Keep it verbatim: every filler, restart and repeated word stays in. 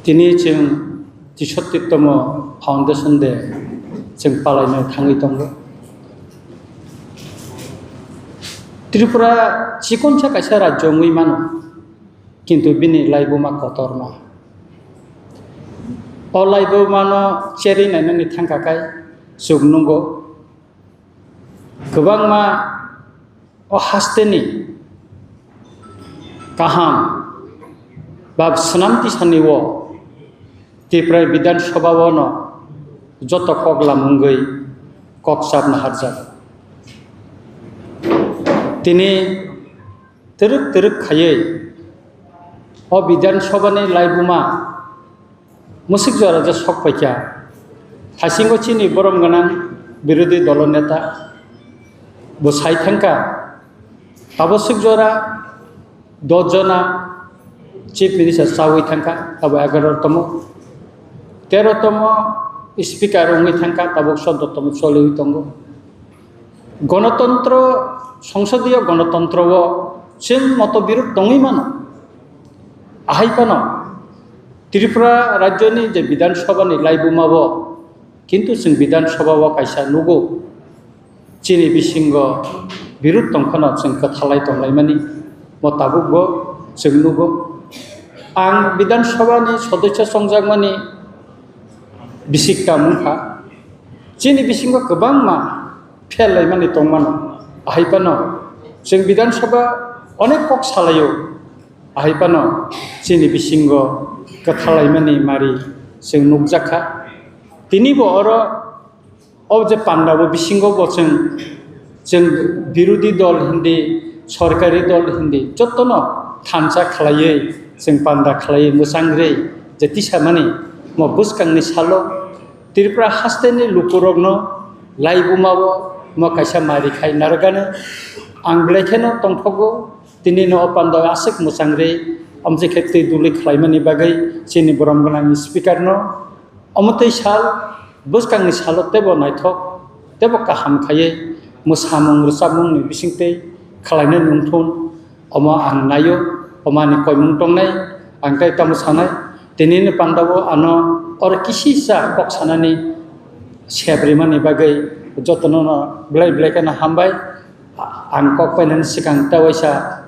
Tini chwng tisottirtomo Foundation Day chwng palaina thangwi tongo. Tripura chikonsa kaisa rajyo wngwi mano, kintu bini laibuma kotorma. O laibumano cherwi nainani thangkha khai chwng nungo, kwbangma o hasteni kaham ba swnam tisani o Tripura Bidhan Sabha o no joto kok lamungwi kok chapna harjak. Tini twrwk twrwk khaiwi o Bidhan Sabha ni laibuma Mwswk jora je sok paikha, haisingo chini borom gwnang birodhi dolo neta bo sai thangkha, abo swk jora dos jona chief minister chawi thangkha, abo egarotomo, terotomo speaker wngwi thangkha, tabuk soddotomo choliwi tongo. Gonotontro, songsodiyo gonotontro o chwng moto birod tongwi mano. Ahai phano Tripura rajyoni je Bidhan Sabha ni laibuma o, kintu chwng Bidhan Sabha o kaisa nugo, chini bisingo birod tong phano chwng kwthalai tonglaimani, mo tabukbo chwng nugo. Ang Bidhan Sabha ni sodosya chongjakmani bisik ta wngkha, chini bisingo kwbangma pherlaimani tongmano. Ahai phano chwng Bidhan Sabha onek kok salaio, ahai phano chini bisingo kwthalaimani mari chwng nukjakha. Tinibo oro o je pandabo bisingo bo chwng, chwng birodhi dol hindi, sorkari dol hindi, jotono thansa khlaiwi, chwng panda khlaiwi, mwchangwi, je tisamani mo bwskangni salo Tripura hasteni lukurokno laibumao mo kaisa mari khai narwkgani ang belai kheno tongthogo. Tini no o panda aswk mwchangwi, amjwk khe twi duli khlaimani bagwi chini borom gwnang speaker no omo twi sal bwskangni salo teibo naithok, teibo kaham khaiwi mwsamung rwchapmungni bisingtwi khlaina nungthun. Omo ang naio, omo ani koimung tongnai, ang tei tamo sanai. Tinini pandao ano oro kisisa kok sanani sep rimani bagwi jotono no belai belai kheno hambai. Ang kok painani swkang ta waisa